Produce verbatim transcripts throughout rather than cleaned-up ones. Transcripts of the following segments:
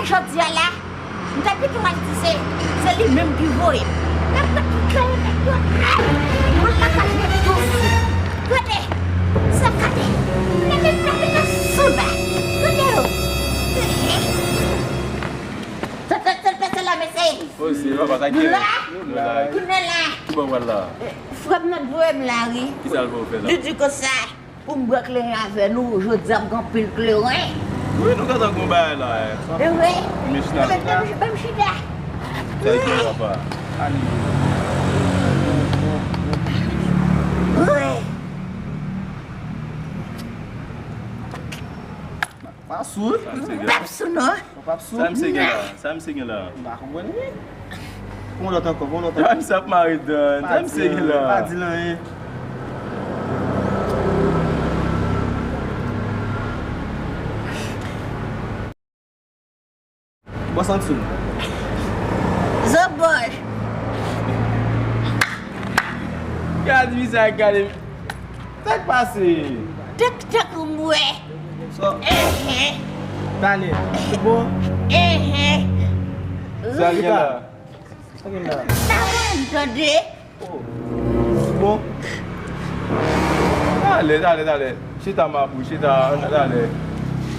Jodi a la, m ta pito al di se, se li menm ki voye m. Nèg mwen ki voye nèg yo. Mwen pa ka jwe dous. Gade, sa gade. Gade, gade, gade, sanba. Gade yo. Sa, sa, sa, sa, sa la, mesye. Osi, papa, sa ki la, kounye la. Ki bò w pral la? Frè m nan voye m la, wi. Kisa l voye w fè la? Li di konsa. Pou m bwè kleren avè nou, jodi a m gen anpil kleren. Wi, nou gentan gon bagay la, eh. E wi. Mèch la. Ban m, ban m, ban m chita. Sa e gen papa. Wi. Pa sou. Sa misye gen. P ap sou non. Ou p ap sou? Sa misye gen la? Sa misye gen la? M pa konprann wi. Fè yon lòt ankò, fè yon lòt ankò. Misye ap mare dan. Sa misye gen la? Pa di l anyen. Bon, santi w. Zobòj. Gad misye ap gade. Sa k pase? Tank, tank m wè. Sa. Enhen. Talè. Bon. Enhen. Sa gen la? Sa gen la? Sa mwen tande. Oh. Bon. Talè, talè, talè. Chita, mapou, chita, talè.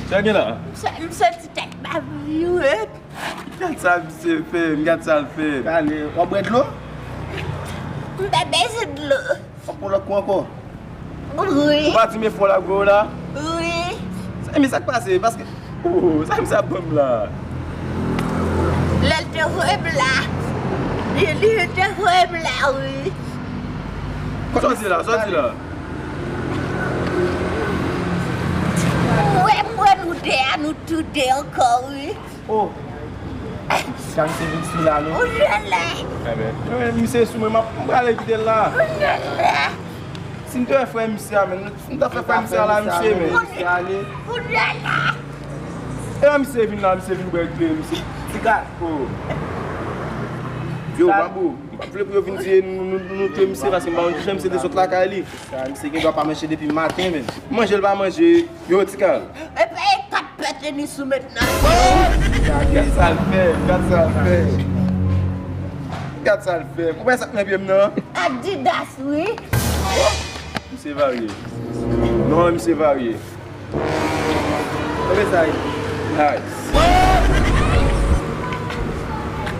Sa gen la? M sa-, m santi tèt m ap vire. Gad sa misye fè m, gad sa l fè m. Talè, w ap bwè dlo? M pa bezwen dlo. W ap pran lòt kou ankò? Wi. Ou pa di m e fò l ap voye w la? Wi. Sa, men sa k pase? Paske, oh, sa misye ap ban m la? Lè l te voye m la, li, li te voye m la, wi. Sa w di la? Sa w di la? Mwen, mwen, nou de a, nou tou de ankò, wi. Oh! Sa misye vin sou la, non? Ou jwenn la? Enben, misye sou mwen, m ap, m prale kite l la. Ou jwenn la? Si m te wè frè misye a, menm, si m ta fè frè misye a la, misye, men. Ou jwenn la? E misye vin la, misye vin bwè kleren, misye. Ti gad. Oh. Yo, Babou, m pa vle pou yo vin di nou, nou, nou touye misye, paske m pa konn kijan misye te sot lakay li. Sa, misye gen dwa pa manje depi maten, menm. Manje l pa manje, yo, Ti Kal. Epa e kat pète ni sou mentnan. Gad sa l fè, gad sa l fè. Gad sa l fè. Ou wè sa k nan pye m nan? Adidas, wi. Misye varye. Non, misye varye. Konbyen sa ye? Nice.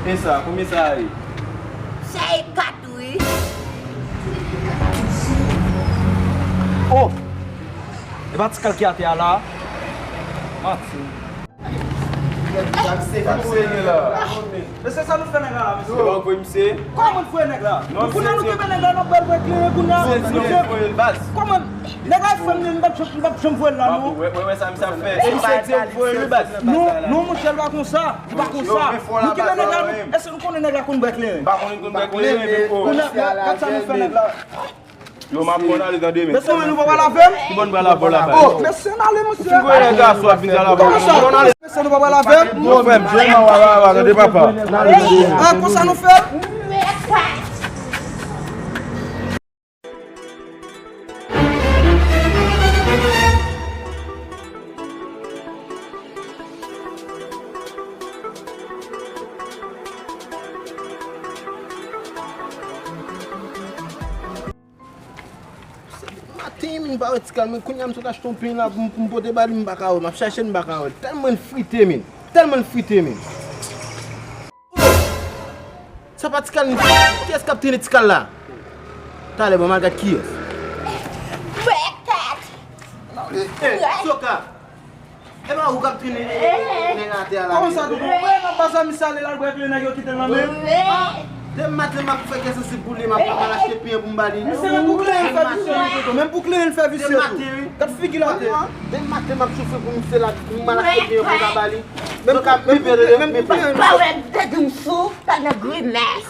E sa, konbyen sa ye? Sa e kat, wi. Oh! E pa Ti Kal ki atè a la? Manti. Sa misye gen la? Mesye, sa nou fè nèg la la, mesye? Yo, voye misye. Kòman nou voye nèg la? Non, kounye a nou kenbe nèg la, n ap ba l bwè kleren, kounye a. Misye di nou voye l, baz. Kòman? Nèg la e frè m, li p ap janm, li p ap janm voye l la, non. Wè, wè, wè sa misye ap fè. E misye di nou voye l, baz. Non, non, monchè, l pa konsa. Li pa konsa. Nou kenbe nèg la, nou, èske nou konnen nèg la konn bwè kleren? M pa konnen l konn bwè kleren, men oh. Kounye a, gad sa nou fè nèg la. Yo, m ap konn ale tande, men. Mesye, nou pa pral avè m? Ki bò n pral avè w la, baz? Oh, mesye, n ale, mesye. Ou fin voye nèg gason ap vin al avè w. Kòman sa? Mesye, nou pa pral avè m? Bon, frè m, jwenn mwen, wa, wa, wa, tande papa. Ah, konsa nou fè? Maten, men m pa wè Ti Kal, men kounye a m sot achte yon pen la pou m, pou m pote ba li, m pa ka wè l, m ap chache l, m pa ka wè l. Tèlman l frite, men. Tèlman l frite, men. Sa pa Ti Kal, men kiyès k ap trennen Ti Kal la? Talè, ban m al gad kiyès. Mwen kat. Eh, Soka. E pa ou k ap trennen nèg atè a la. Kòman sa tou? Ou wè nan baz la misye ale la, l bwè kleren nèg yo kite l nan men l. Demen maten m ap fè kè sansib pou li, m ap, m ap al achte pen pou m ba li. Misye menm pou kleren l fè visye tou. Menm pou kleren l fè visye tou. Gad figi l atè. Demen maten m ap chofe pou misye la, pou m al achte pen pou m ta ba li. Menm pou kleren l fè visye tou. Pa wè m tande m sou, pa nan grimès.